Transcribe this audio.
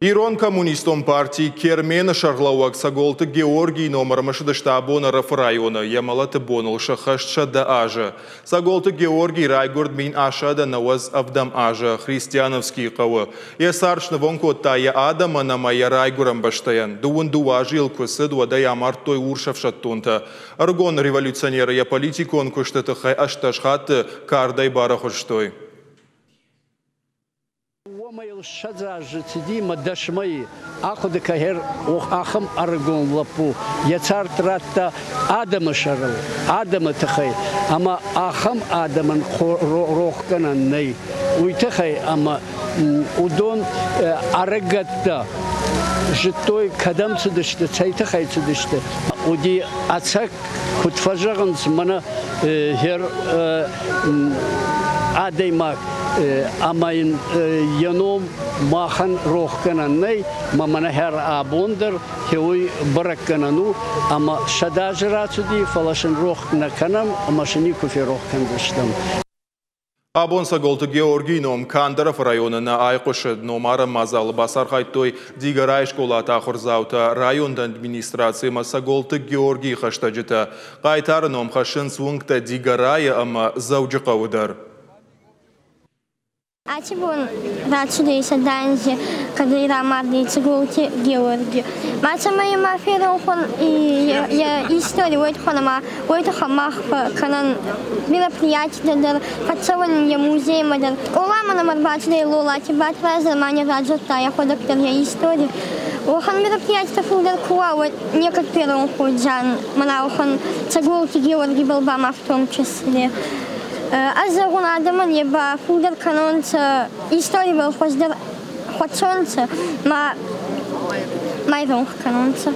Ирон коммунистон парти Кермен-ы сӕргълӕууӕг Цӕголты Георгийы ном ӕрымысыдысты абон Ӕрӕфы районы, йӕ мӕлӕты боныл сӕххӕст 100 азы. Цӕголты Георгий райгуырд 1897 азы Христиановскийы хъӕуы. Йӕ цард снывонд кодта йӕ адӕмӕн ӕмӕ йӕ райгуырӕн бӕстӕйӕн. 22 азы йыл куы цыд, уӕд ӕй амардтой урс ӕфсӕддонтӕ. Ӕрыгон революционеры йӕ политикон куысты тыххӕй 18 хатты кардӕй барӕхуыстой. Уомӕй 20 азы цыди мӕ 10 мӕйы ахъуыды кӕнӕр ахӕм ӕрыгон лӕппу йӕ цард радта адӕмы сӕрыл, адӕмы тыххӕй, ӕмӕ ахӕм адӕмӕн рохгӕнӕн нӕй. Уый тыххӕй ӕмӕ уыдон ӕрыгӕттӕ зыдтой, кӕдӕм цыдысты, цӕй тыххӕй цыдысты. Уыди ӕцӕг, куыд фӕзӕгъынц, мӕнӕ хер адӕймаг ӕмӕ йын йӕ ном махӕн рохгӕнӕн нӕй, ма мӕнӕ хӕр абон дӕр уый бӕрӕггӕнӕн у, ӕмӕ 100 азы рацыди, фӕлӕ сын рох нӕ кӕнӕм ӕмӕ сын никуы ферох кӕндзыстӕм. Абон Цӕголты Георгийы ном канд Ӕрӕфы районы нӕ айхъуысыд. Номарӕн мадзалы бацархайдтой Дигорайы скъолаты ахуырдзаутӕ, районы администраци ӕмӕ Цӕголты Георгийы хӕстӕджытӕ. Хъайтары ном хӕссынц уынгтӕ Дигорайы ӕмӕ Дзӕуджыхъӕуы дӕр. Аци бон рацудӕй 100 анзи, кӕдӕй рамардӕй Цӕголти Геуӕрги. Ма цӕмӕй ма феронх йӕ истори, уой туххӕн ӕма уой туххӕн мах кӕнӕн мероприятитӕ дӕр, фӕццӕуӕн йӕ музеймӕ дӕр. Скъоламӕ нӕмӕ ӕрбацудӕй Лолати Батраз ӕма не радзурдта ӕхуӕдӕг дӕр йӕ истори. Уӕхӕн мероприятитӕ фулдӕр ку уа, уӕд некӕд феронх уодзиан мӕнӕ уӕхӕн Цӕголти Геуӕргибӕл ба ма в том числе. Ӕз зӕгъун адӕмӕн е ба фулдӕр кӕнонцӕ историбӕл хуӕздӕр хуӕцонцӕ ма ма иронх кӕнонцӕ.